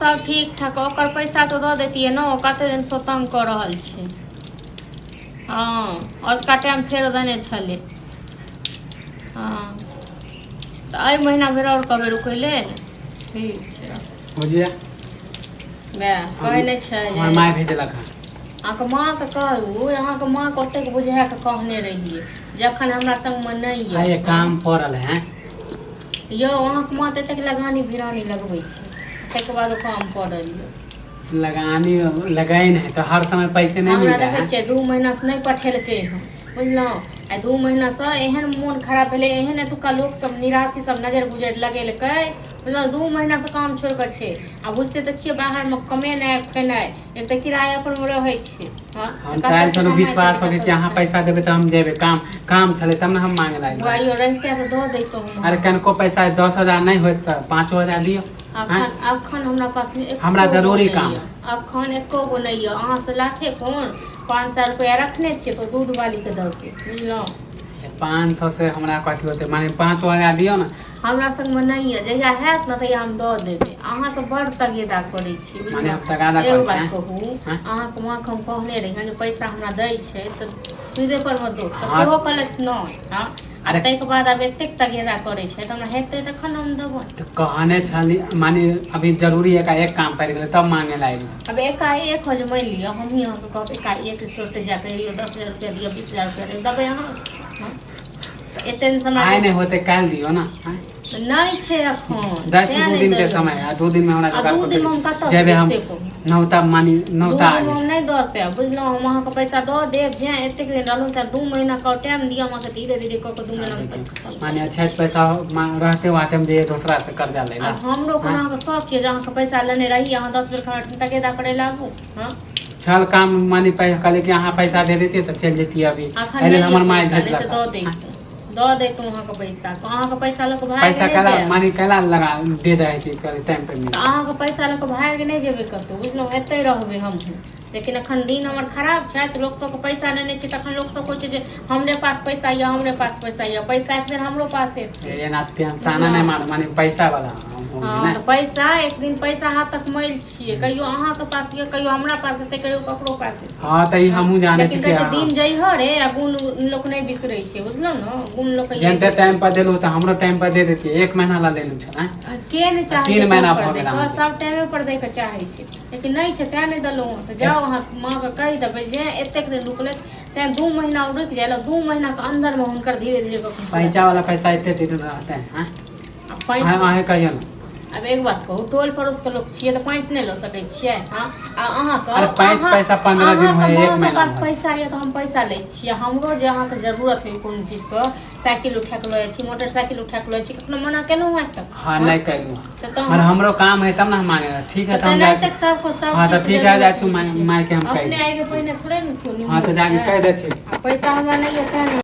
सब ठीक ठाक। ओकर पैसा तऽ दऽ दैतियै ने, ओ कते दिनसँ तंग कऽ रहल छै। हँ, अजुका टाइम फेर देने छलै। हँ, तऽ एहि महीना फेर आओर कहबै रुकै लेल। ठीक छै। बुझिए। माय कहै नहि छै जे हमर माय भेजलक हँ। अहाँके माँके कहू, अहाँके माँके ओतेक बुझाके कहने रहियै जखन हमरा संगमे नहि यऽ। आइ काम पड़ल है। यौ, अहाँके माँ तऽ एतेक लगानी भिरानी लगबै छै, ताहिके बाद काम पड़ल यऽ। लगानी लगाइन है तो हर समय पैसे नहीं हमरा मिल रहा देखै है। छियै, 2 महीनासँ नहि पठेलकै हँ, बुझलहुँ? आ 2 महीनासँ एहन मोन खराब भेलै, एहन एतुका लोकसभ निराशी सब नजर गुजर लगेलकै, बुझलहुँ? 2 महीनासँ काम छोड़ि कऽ छै। आ बुझते तऽ छियै, बाहरमे कमेनाइ खेनाइ, एक तऽ किराया पर मे रहै छै। हँ, हम तऽ काल्हि कतऽसँ चलू कमाइ विश्वास हो कतऽसँ कि अहाँ खाइ? पैसा देबै तऽ हम जेबै। काम काम छलै तब ने हम मांगे लायल। बौआ यौ, रहिते तऽ दऽ दैतहुँ हम। अरे, कनिको पैसा 10,000 नहि होत तऽ 5,000 दियौ। अखन अखन हमरा पास में हमरा एको गो जरूरी नहि काम यऽ। अखन एको गो नहि यऽ। अहाँसँ लाथे कोन 500 रुपया रखने छियै तऽ दूध वालीके दऽ देब, बुझलहुँ? 500 से हमरा कथी होतै? माने 5,000 दियौ ने। हमरा संगमे नहि यऽ। जहिया हैत ने तहिया हम दऽ देबै। अहाँ तऽ बड़ तगेदा करै छी, माने बुझलहुँ? हम तगादा एगो करै बात छी? कहू। आँय? अहाँके माँके हम कहने रहियनि जे पैसा हमरा दै छै तऽ सुदे पर मे दो, तऽ हँ। सेहो कहलथि नहि। हँ, आ अरे, ताहिके बाद आब एतेक तगेदा करै छै तऽ हमरा हेतै तखन हम देबै। तऽ कहने छली, माने अभी जरूरी एकाएक काम पड़ि गेलै तब मांगे लायल। आब एकाएक हो जे मानि लिअ हमही अहाँके कहब एकाएक तुरते जा कऽ, यौ 10,000 रुपया दिअ, 20,000 रुपया दिअ, देबै अहाँ? हँ? तऽ एते दिन आइ हमरा नहि होतै, काल्हि दियौ ने, आँय? नहि छै एखन। दै छी तें दू नहि दिन के दैया। समय आ 2 दिन मे हमरा आ जोगाड़ दू कऽ दिनमे के हम कतऽसँ जेबै देब हम से कहू। नौता, मानी दू नौता दिनमे आबै। हम नहि दऽ पायब, बुझलहुँ? हम अहाँके पैसा दऽ देब जेँ एतेक दिन रहलहुँ तेँ 2 महीनाके टाइम दिअ। हम अहाँके धीरे धीरे कऽ कऽ दू आब महीनामे देखियौ, सब खतम कऽ माने देब। छै पैसा रहते वहते हम जइयै दोसरा से कर्जा लै ला? आब हमरो कोनो आँय? अहाँके शौक यऽ जे अहाँके पैसा लेने रही, अहाँ 10 बेर हमरा तगेदा करै लए आबू? हँ। छल काम, माने कहलियै कि अहाँ पैसा दे देतियै तऽ चलि जैतियै अभी। अखन एहि लेल नहि यऽ हमर माय पैसा, नहि तऽ भेजलक दऽ हँ। दैतहुँ, दऽ दैतहुँ अहाँके पैसा। अहाँके पैसा लऽ कऽ भागि पैसा नहि कैला जायब। माने कैला लगा दे दै कि टाइम पे तऽ मिल। अहाँके पैसा लऽ कऽ भागि नहि जेबै कतहु, बुझलहुँ? एतहि रहबै हमहूँ। लेकिन एखन दिन हमर खराब छै तऽ लोकसभके पैसा लेने छै, तखन लोकसभ कहै छै जे हमरे पास पैसा यऽ, हमरे पास पैसा यऽ। पैसा एक दिन हमरो पास एतै, एना ताना नहि बुझलहुँ? मारू, माने पैसा वाला हम हो गेली हँ, ने। तऽ पैसा एक दिन पैसा हाथक मैल छियै। कहियो अहाँके पास यऽ, कहियो हमरा पास हेतै, कहियो ककरो पास हेतै। हँ, तऽ ई हँ, हमहूँ जानै छी लेकिन कि कहै छै अहाँ दिन जइहर रे आ गुण लोक नहि बिसरै छै, बुझलहुँ ने? गुण लोकके याद जेनते रहै टाइम पर छै। देलहुँ तऽ हमरो टाइम पर दे देतियै। एक महीना ला लेलहुँ छल। आ के नहि आ चाहै तीन छै महीना टाइम पर भऽ गेल दैके? अहाँके। सभ टाइमे पर दैके चाहै छै, लेकिन नहि छै तेँ नहि देलहुँ हँ। तऽ जाउ, अहाँ माँके कहि देबै जे एतेक दिन रुकलै तेँ 2 महीना ओ रुकि जाय। 2 महीनाके अन्दरमे हुनकर धीरे धीरे कऽ कऽ पूरा पैंचा वाला चुका देब। पैसा एते दिन रहते हैं? आ पाँच अहें कहियौ ने। आब एक बात कहू, टोल पड़ोसके लोक छियै तऽ पाँच नहि लऽ सकै छियै? हँ, आ अहाँके अरे, पैंच अहाँ पैसा 15 दिन अहाँके होइ, एक माँके महीना पास भऽ पैसा यऽ तऽ हम पैसा लै छियै। हमरो जे अहाँके जरूरत होय कोनो चीजके, साइकिल उठा कऽ लऽ जाइ छी, मोटरसाइकिल उठा कऽ लऽ जाइ छी, कखनो मना केलहुँ आइ तक? हँ। हँ। नहि केलहुँ। तऽ मगर तहन हमरो काम है तब ने हम मांगे। ठीक है, तऽ तऽ हम जाइ छी। तेनाहिते सबके सब हँ, तऽ चीजके ठीक है, जाइ जरूरत छी। होइ माय छै। मायके हम कहि अपने दै। आइके पहिने थोड़े ने केओ हँ, निमोन तऽ जाके छै। कहि दै छी। आ पैसा हमरा नहि यऽ तेँ।